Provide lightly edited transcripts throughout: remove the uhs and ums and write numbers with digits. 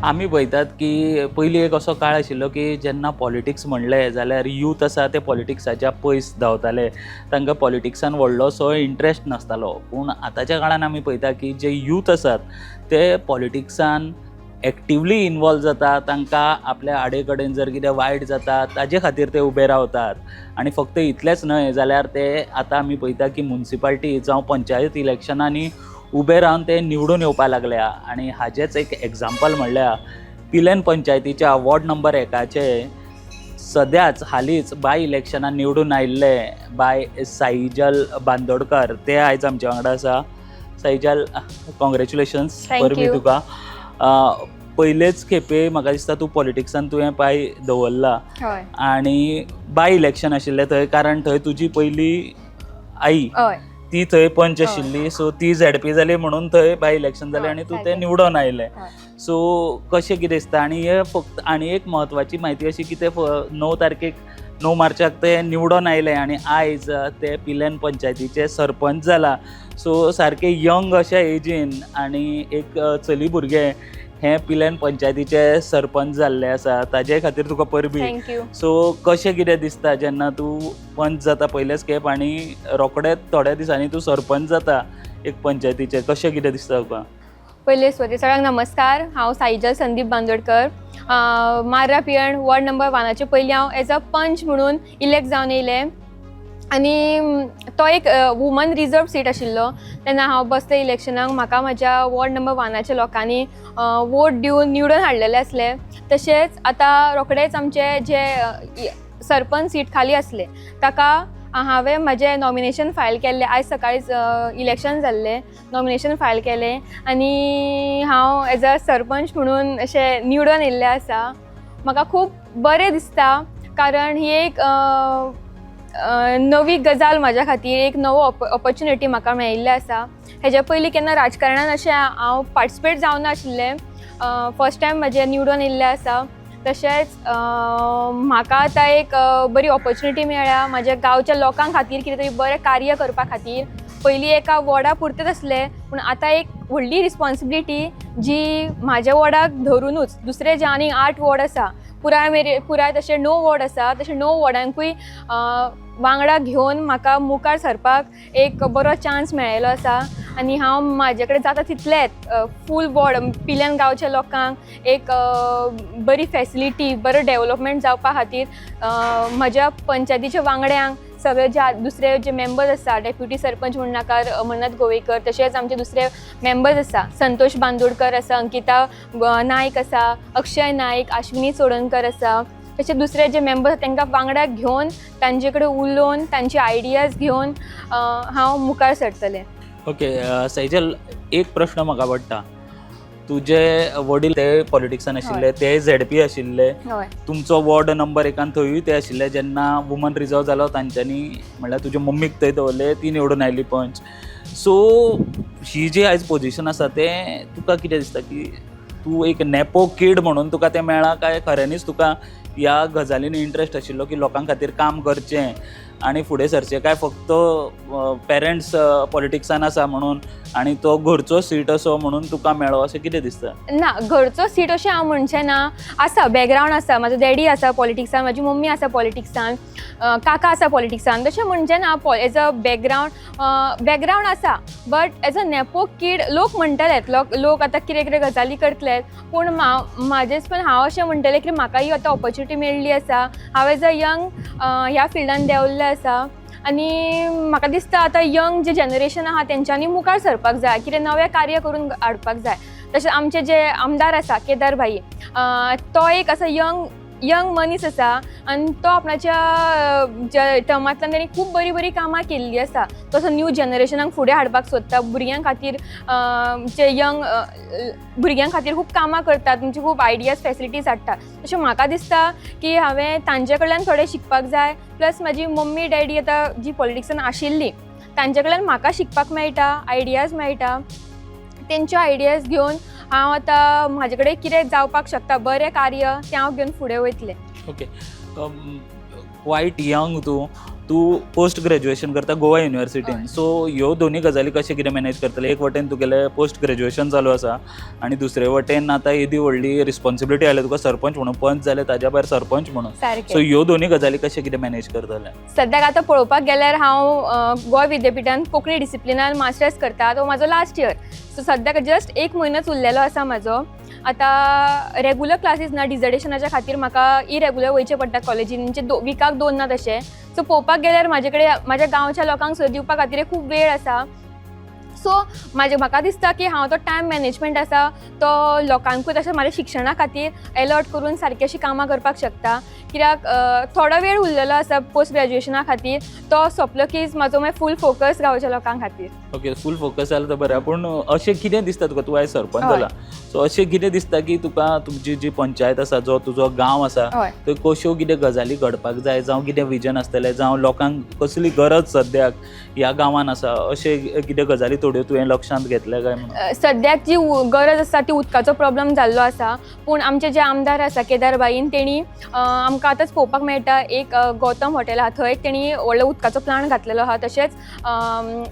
आमी पळयतात की पयलीं एक असो काळ आशिल्लो की जेन्ना पॉलिटिक्स म्हणलें जाल्यार यूथ आसा ते पॉलिटिक्साच्या पयस धांवताले. तांकां पॉलिटिक्सान व्हडलोसो इंट्रस्ट नासतालो. पूण आतांच्या काळान आमी पळयता की जे यूथ आसात ते पॉलिटिक्सान एक्टिवली इनवॉल्व जाता. तांकां आपल्या आडे कडेन जर कितें वायट जाता ताजे खातीर ते उबे रावतात आनी फक्त इतलेंच न्हय जाल्यार ते आतां आमी पळयता की मुन्सिपाल्टी जावं पंचायत इलेक्शनांनी उबे रावन ते निवडून येवपा लागल्या. आनी हाजेंच एक एग्जाम्पल म्हणल्यार पिलेर्न पंचायतीच्या वॉर्ड नंबर 1 चे सद्याच हालींच बाय इलेक्शनान निवडून आयिल्ले बाय साईजल बांदोडकर ते आयज आमच्या वांगडा आसा. साईजल, कॉंग्रेच्युलेशन्स. Thank परबीं you. तुका. पयलेच खेपे म्हाका दिसता तूं पॉलिटिक्सान तुवें पांय दवरला आनी बाय इलेक्शन आशिल्लें थंय, कारण थंय तुजी पयली आई ती थंय पंच आशिल्ली. सो ती झेडपी जाली म्हणून थंय बाय इलेक्शन जालें आनी तूं तें निवडून आयलें. सो कशें कितें दिसता? आनी हे फक्त आनी एक म्हत्वाची म्हायती अशी की ते 9 तारखेक, 9 मार्चाक ते निवडून आयले आनी आयज ते पिलेर्न पंचायतीचे सरपंच जाला. सो सारके यंग अशा एजीन आनी एक चली भुरगें हें पिलेर्न पंचायतीचे सरपंच जाल्लें आसा, ताजे खातीर तुका परबीं. Thank you. सो कशें कितें दिसता जेन्ना तूं पंच जाता पयलेच खेप आनी रोखडेच थोड्या दिसांनी तूं सरपंच जाता एक पंचायतीचे, कशें कितें दिसता तुका? पयले सुवातेर सगळ्यांक नमस्कार. हांव साईजल संदीप बांदोडकर. मार्रा पिळर्ण वॉर्ड नंबर 1 आचे पयलीं हांव एज अ पंच म्हणून इलेक्ट जावन येयलें आनी तो एक वुमन रिजर्व सीट आशिल्लो. तेन्ना हांव बसलें इलेक्शनाक. म्हाका म्हज्या वॉर्ड नंबर 1 आच्या लोकांनी वोट दिवन निवडून हाडलेले आसले. तशेंच आतां रोखडेच आमचे जे सरपंच सीट खाली आसले, ताका हांवें म्हजें नॉमिनेशन फायल केल्लें. आयज सकाळीच इलेक्शन जाल्लें, नॉमिनेशन फायल केलें आनी हांव एज अ सरपंच म्हणून अशें निवडून येयल्लें आसा. म्हाका खूब बरें दिसता, कारण ही एक अ, अ, नवी गजाल म्हाज्या खातीर, एक नवो ऑपॉर्च्युनिटी म्हाका मेळिल्लें आसा. हेज्या पयलीं केन्ना राजकारणान अशें हांव पार्टिसिपेट जावनाशिल्लें. फर्स्ट टायम म्हजें निवडून येयल्लें आसा. तशेंच म्हाका आतां एक बरी ऑपॉर्च्युनिटी मेळ्ळ्या म्हाज्या गांवच्या लोकां खातीर कितें तरी बरें कार्य करपा खातीर. पयलीं एका वॉर्डा पुरतेंच आसलें, पूण आतां एक व्हडली रिस्पॉन्सिबिलिटी जी म्हाज्या वॉर्डाक धरुनूच दुसरे जे आनीक आठ वॉर्ड आसा, पुराय मेरे पुराय तशे णव वॉर्ड आसा, तशे णव वॉर्डांकूय वांगडा घेवन म्हाका मुखार सरपाक एक बरो चान्स मेळिल्लो आसा. आनी हांव म्हाजे कडेन जाता तितलेंच फूल वॉर्ड पिल्यान गांवच्या लोकांक एक बरी फॅसिलिटी, बरो डेवलपमेंट जावपा खातीर म्हज्या पंचायतीच्या वांगड्यांक, सगळे जे दुसरे जे मेंबर्स आसा, डेप्युटी सरपंच म्हण नाका अमरनाथ गोवेकर, तशेंच आमचे दुसरे मेंबर्स आसा, संतोष बांदोडकर आसा, अंकिता नायक आसा, अक्षय नायक, आश्विनी चोडणकर आसा, तशे दुसरे जे मेंबर्स आसा तांकां वांगडा घेवन, तांचे कडेन उलोवन, तांचे आयडियाज घेवन हांव मुखार सरतलें. ओके सैजल, एक प्रश्न म्हाका पडटा. तुजे वडील ते पॉलिटिक्सान आशिल्ले, ते झेडपी आशिल्ले. तुमचो वॉर्ड नंबर 1 आन थंयूय ते आशिल्ले. जेन्ना वुमन रिजर्व जालो, तांच्यांनी म्हणल्यार तुज्या मम्मीक थंय दवरले, ती निवडून आयली पंच. सो ही जी आयज पोझिशन आसा, तें तुका कितें दिसता की तूं एक नॅपो किड म्हणून तुका तें मेळ्ळां काय खऱ्यांनीच तुका ह्या गजालींनी इंट्रस्ट आशिल्लो की लोकां खातीर काम करचें आनी फुडें सरचें, काय फक्त पेरंट्स पॉलिटिक्सान आसा म्हणून आनी तो घरचो सीट असो म्हणून तुका मेळ्ळो, अशें कितें दिसता? ना, घरचो सीट अशें हांव म्हणचें ना. आसा, बॅकग्रावंड आसा. म्हाजो डॅडी आसा पॉलिटिक्सान, म्हाजी मम्मी आसा पॉलिटिक्सान, काका आसा पॉलिटिक्सान. तशें म्हणचें ना. एज अ बॅकग्रावंड आसा, but as a nepo kid लोक म्हणटलेत, लोक आतां कितें कितें गजाली करतले. पूण म्हाजेच पण हांव अशें म्हणटलें की म्हाका ही आतां ऑपॉर्च्युनिटी मेळ्ळी आसा. हांव एज अ यंग ह्या फिल्डान देंवल्लें आसा आनी म्हाका दिसता आतां यंग जे जनरेशन आहा तेंच्यांनी मुखार सरपाक जाय, कितें नवें कार्य करून हाडपाक जाय. तशें आमचे जे आमदार आसा केदार भाई, तो एक असो यंग यंग मनीस आसा आनी तो आपणाच्या टर्मांतल्यान तेणी खूब बरीं बरीं कामां केल्लीं आसा. तो असो न्यू जनरेशनाक फुडें हाडपाक सोदता. भुरग्यां खातीर, जे यंग भुरग्यां खातीर खूब कामां करतात, म्हणजे खूब आयडियाज, फॅसिलिटीज हाडटा. तशें म्हाका दिसता की हांवें तांचे कडल्यान थोडें शिकपाक जाय. प्लस म्हाजी मम्मी डॅडी आतां जी पॉलिटिक्सान आशिल्ली, तांचे कडल्यान म्हाका शिकपाक मेळटा, आयडियाज मेळटा. तेंच्यो आयडियाज घेवन हांव आतां म्हाजे कडेन कितें जावपाक शकता बरें कार्य, तें हांव घेवन फुडें वयतलें. ओके. क्वायट यंग तूं. तूं पोस्ट ग्रॅज्युएशन करता गोवा युनिवर्सिटीन. हय. सो ह्यो दोनी गजाली कशें कितें मॅनेज करतले? एक वटेन तुगेलें पोस्ट ग्रॅज्युएशन चालू आसा आनी दुसरे वटेन आतां येदी व्हडली रिस्पॉन्सिबिलिटी आयल्या तुका सरपंच म्हणून, पंच जालें ताज्या भायर सरपंच म्हणून. सो सारकें. ह्यो दोनी गजाली कशें कितें मॅनेज करतलें? सद्याक आतां पळोवपाक गेल्यार हांव गोंय विद्यापिठान कोंकणी डिसिप्लिनान मास्टर्स करता. तो म्हाजो लास्ट इयर. सो सद्याक जस्ट एक म्हयनोच उरलेलो आसा म्हाजो. आतां रेगुलर क्लासीस ना, डिजर्टेशनाच्या खातीर म्हाका इरेगुलर वयचें पडटा कॉलेजीन, म्हणजे विकाक दोन ना तशें. सो पळोवपाक गेल्यार म्हाजे कडेन म्हाज्या गांवच्या लोकांक सुद्दां दिवपा खातीर खूब वेळ आसा. सो म्हाका दिसता की हांव तो टायम मॅनेजमेंट आसा तो लोकांकूच अशें म्हाज्या शिक्षणा खातीर एलॉट करून सारकी अशी कामां करपाक शकता. कित्याक थोडो वेळ उरलेलो आसा पोस्ट ग्रॅज्युएशना खातीर, तो सोंपलो की म्हाजो मागीर फूल फोकस गांवच्या लोकां खातीर. ओके, फूल फोकस जालें तर बरें, पूण अशें कितें दिसता तुका, तूं आयज सरपंच जाला, सो अशें कितें दिसता की तुका तुमची जी पंचायत आसा, जो तुजो गांव आसा, थंय कश्यो कितें गजाली घडपाक जाय, जावं कितें विजन आसतलें, जावं लोकांक कसली गरज सद्याक ह्या गांवान आसा, अशें कितें गजाली थोड्यो तुवें लक्षांत घेतल्या काय म्हणून? सद्याक जी गरज आसा ती उदकाचो प्रॉब्लम जाल्लो आसा. पूण आमचे जे आमदार आसा केदार बाईन, तेणी आमकां आतांच पळोवपाक मेळटा एक गौतम हॉटेल आहा थंय तेणी व्हडलो उदकाचो प्लांट घातलेलो आहा. तशेंच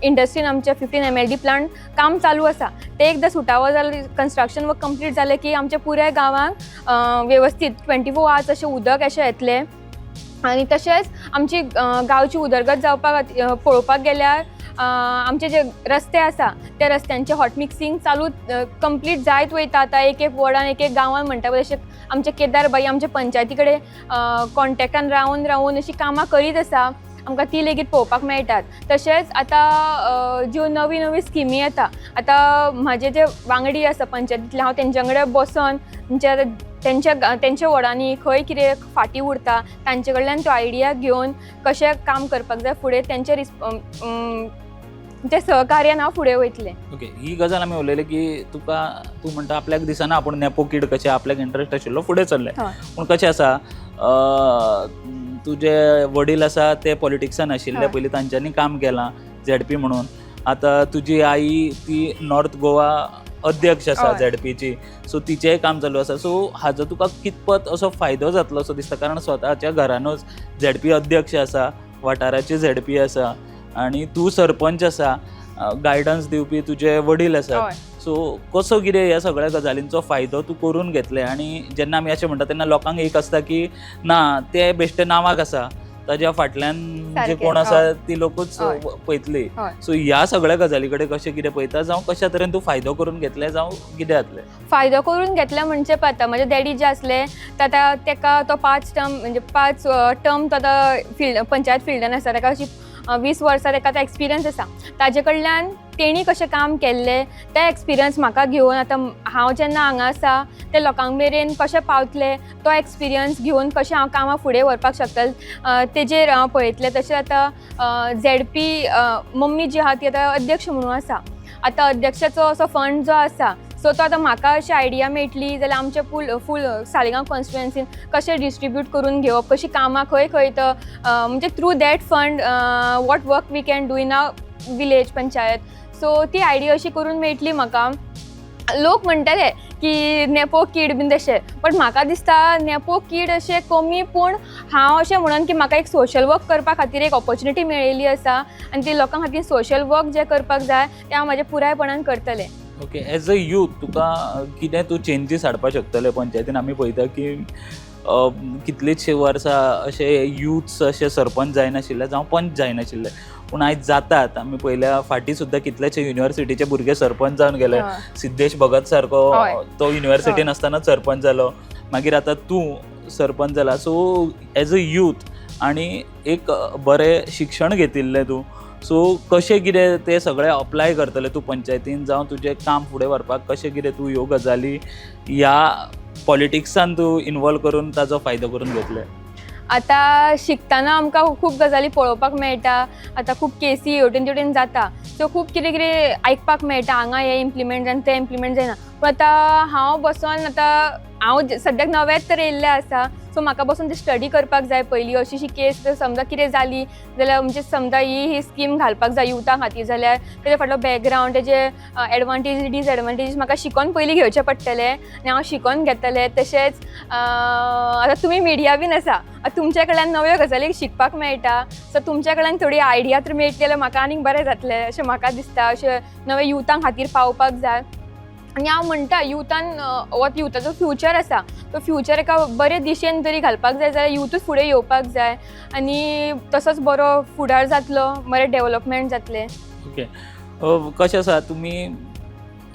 इंडस्ट्रीन आमच्या 15 MLD plant काम चालू आसा. ते एकदां सुटावो जालें, कन्स्ट्रक्शन वर्क कंप्लीट जालें की आमच्या पुराय गांवांक वेवस्थीत 24 आवर्स अशें उदक अशें येतलें. आनी तशेंच आमची गांवची उदरगत जावपा खातीर पळोवपाक गेल्यार आमचे जे रस्ते आसा त्या रस्त्यांचे हॉट मिक्सिंग चालू कंप्लीट जायत वयता. आतां एक एक वॉर्डान, एक एक गांवान म्हणटा पळय तशें आमचे केदार बाई आमच्या पंचायती कडेन कॉन्टेक्टान रावन रावन अशीं कामां करीत आसा, आमकां ती लेगीत पळोवपाक मेळटात. तशेंच आतां ज्यो नवी नवी स्किमी येता, आतां म्हाजे जे वांगडी आसा पंचायतींतले, हांव तेंच्या कडेन बसोन तेंच्या तेंच्या वॉर्डांनी खंय कितें फाटीं उरता तांचे कडल्यान त्यो आयडिया घेवन कशें काम करपाक जाय फुडें, तेंचे सहकार्यान हांव फुडें वयतलें. ओके, ही गजाल आमी उलयले की तुका, तूं म्हणटा आपल्याक दिसना आपूण नेपो कीड कशें, आपल्याक इंट्रस्ट आशिल्लो फुडें सरलें. पूण कशें आसा, तुजे वडील आसा ते पॉलिटिक्सान आशिल्ले, पयलीं तांच्यांनी काम केलां झेडपी म्हणून. आतां तुजी आई ती नॉर्थ गोवा अध्यक्ष आसा झेडपीची, सो तिचेंय काम चालू आसा. सो हाजो तुका कितपत असो फायदो जातलो असो दिसता, कारण स्वताच्या घरानूच झेडपी अध्यक्ष आसा, वाठाराची झेडपी आसा आनी तूं सरपंच आसा, गायडन्स दिवपी तुजे वडील आसात. सो कसो कितें ह्या सगळ्या गजालींचो फायदो तूं करून घेतले? आनी जेन्ना आमी अशें म्हणटा तेन्ना लोकांक एक आसता की ना, ते बेश्टे नांवाक आसा, ताज्या फाटल्यान जे कोण आसा ती लोकूच पळयतली. सो ह्या सगळ्या गजाली कडेन कशें कितें पळयता, जावं कशा तरेन तूं फायदो करून घेतले, जावं कितें जातलें? फायदो करून घेतले म्हणजे पळय, म्हजे डॅडी जे आसले ते आतां तेका तो 5 टर्म, म्हणजे 5 टर्म तो आतां फिल्ड पंचायत फिल्डान आसा. तेका अशी 20 वर्सां तेका आतां एक्सपिरियन्स आसा. ताजे कडल्यान तेणी कशें काम केल्लें ते एक्सपिरियन्स म्हाका घेवन आतां हांव जेन्ना हांगा आसा ते लोकांक मेरेन कशें पावतलें, तो एक्सपिरियन्स घेवन कशें हांव कामां फुडें व्हरपाक शकतलें तेजेर हांव पळयतलें. तशें आतां झेडपी मम्मी जी आहा ती आतां अध्यक्ष म्हणून आसा. आतां अध्यक्षाचो असो फंड जो आसा सो तो आतां म्हाका अशी आयडिया मेळटली जाल्यार आमच्या फूल सालिगांव कॉन्स्टिट्युएन्सीन कशें डिस्ट्रीब्यूट करून घेवप, कशी कामां खंय खंय तो म्हणजे through that fund what work we can do in a village panchayat. So ती आयडिया अशी करून मेळटली म्हाका. लोक म्हणटाले की नेपो कीड बीन तशें, बट म्हाका दिसता नेपो कीड अशें कमी, पूण हांव अशें म्हणून की म्हाका एक सोशल वर्क करपा खातीर एक ऑपॉर्च्युनिटी मेळिल्ली आसा आनी ती लोकां खातीर सोशल वर्क जें करपाक जाय तें हांव म्हाजें पुरायपणान करतलें. ओके, एज अ यूथ तुका कितें तूं चेंजीस हाडपाक शकतलें पंचायतीन? आमी पळयता की कितलींचशीं वर्सां अशे युथ्स अशे सरपंच जायनाशिल्ले जावं पंच जायनाशिल्ले, पूण आयज जातात. आमी पळयल्या फाटीं सुद्दां कितलेशे युनिवर्सिटीचे भुरगे सरपंच जावन गेले. सिद्धेश भगत सारको तो युनिवर्सिटीन आसतनाच सरपंच जालो, मागीर आतां तूं सरपंच जाला. सो एज अ यूथ आनी एक बरें शिक्षण घेतिल्लें तूं, सो कशें कितें तें सगळें अप्लाय करतलें तूं पंचायतीन, जावं तुजें काम फुडें व्हरपाक कशें कितें तूं ह्यो गजाली ह्या पॉलिटिक्सान तूं इनवॉल्व करून ताजो फायदो करून घेतलें? आतां शिकतना आमकां खूब गजाली पळोवपाक मेळटा. आतां खूब केसी हेवटेन तेवटेन जाता, सो खूब कितें कितें आयकपाक मेळटा, हांगा हें इम्प्लिमेंट जायना, तें इम्प्लिमेंट जायना. पूण आतां हांव बसोन आतां हांव सद्याक नवेंच तर येयल्लें आसा, सो म्हाका बसून ती स्टडी करपाक जाय पयलीं. अशी अशी केस जर समजा कितें जाली जाल्यार, म्हणजे समजा ही ही स्कीम घालपाक जाय युथा खातीर जाल्यार तेजे फाटलो बॅकग्रावंड, तेजे एडवांटेजीस डिसएडवांटेजीस म्हाका शिकोन पयलीं घेवचें पडटलें आनी हांव शिकोन घेतलें. तशेंच आतां तुमी मिडिया बीन आसा, आतां तुमच्या कडल्यान नव्यो गजाली शिकपाक मेळटा, सो तुमच्या कडल्यान थोडी आयडिया तर मेळटली जाल्यार म्हाका आनीक बरें जातलें अशें म्हाका दिसता. अशें नवे युथां खातीर पावपाक जाय आनी हांव म्हणटा युथान हो युथाचो फ्युचर आसा, तो फ्युचर एका बरे दिशेन तरी घालपाक जाय जाल्यार युथूच फुडें येवपाक जाय आनी तसोच बरो फुडार जातलो, बरें डेवलपमेंट जातलें. ओके, कशें आसा, तुमी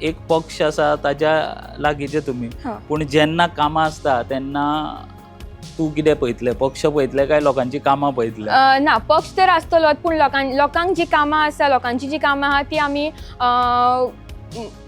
एक पक्ष आसा ताज्या लागींचे तुमी, पूण जेन्ना कामां आसता तेन्ना तूं कितें पळयतलें, पक्ष पळयतलें काय लोकांची कामां पळयतलें? ना, पक्ष तर आसतलोच, पूण लोकांक जी कामां आसा, लोकांची जी कामां आहा ती आमी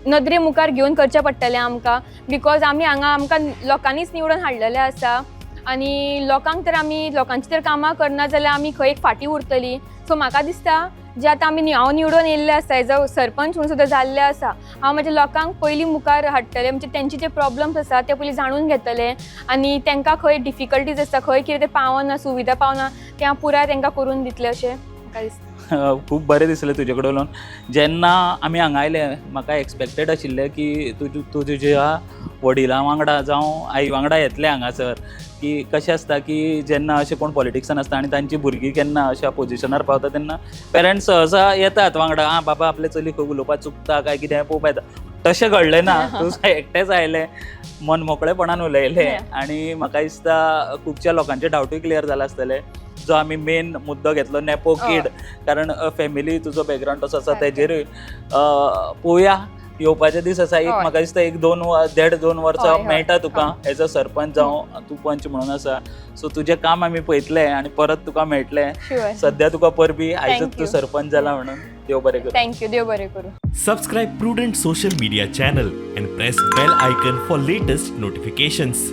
नदरे मुखार घेवन करचें पडटलें आमकां, because आमी हांगा आमकां लोकांनीच निवडून हाडलेलें आसा आनी लोकांक तर आमी लोकांची तर कामां करना जाल्यार आमी खंय एक फाटीं उरतलीं. सो म्हाका दिसता जे आतां आमी हांव निवडून येयल्लें आसा, एज अ सरपंच म्हणून सुद्दां जाल्लें आसा, हांव म्हज्या लोकांक पयलीं मुखार हाडटलें, म्हणजे तेंचे जे प्रॉब्लम्स आसा ते पयलीं जाणून घेतलें आनी तांकां खंय डिफिकल्टीज आसता, खंय कितें तें पावना, सुविधा पावना, तें हांव पुराय तांकां करून दितलें अशें म्हाका दिसता. खूब बरें दिसलें तुजे कडेन उलोवन. जेन्ना आमी हांगा आयले म्हाका एक्सपेक्टेड आशिल्लें की तूं तूं तुज्या वडिलां वांगडा जावं आई वांगडा येतलें हांगासर, की कशें आसता की जेन्ना अशें कोण पॉलिटिक्सान आसता आनी तांची भुरगीं केन्ना अशा पोजिशनार पावता तेन्ना पेरंट्स सहसा येतात वांगडा, आं बाबा आपलें चली खंय उलोवपाक चुकता काय कितें पळोवपा येता. तशें घडलें ना, तूं एकटेंच आयलें, मन मोकळेपणान उलयलें आनी म्हाका दिसता खुबश्या लोकांचे डावटूय क्लियर जाला आसतले. जो आमी मेन मुद्दो घेतलो नेपो किड, कारण फॅमिली तुजो बॅकग्रावंड तसो आसा तेजेरूय पळोवया येवपाचे दीस आसा. एक म्हाका दिसता एक दोन देड दोन वर्सां मेळटा तुका एज अ सरपंच जावं तूं पंच म्हणून आसा, सो तुजें काम आमी पळयतले आनी परत तुका मेळटले. सद्या तुका परबी, आयजूच तूं you. Sarpanch जाला म्हणून. देव बरें करूं. Thank you, देव बरें करूं. Subscribe Prudent Social Media channel and press bell icon for latest notifications.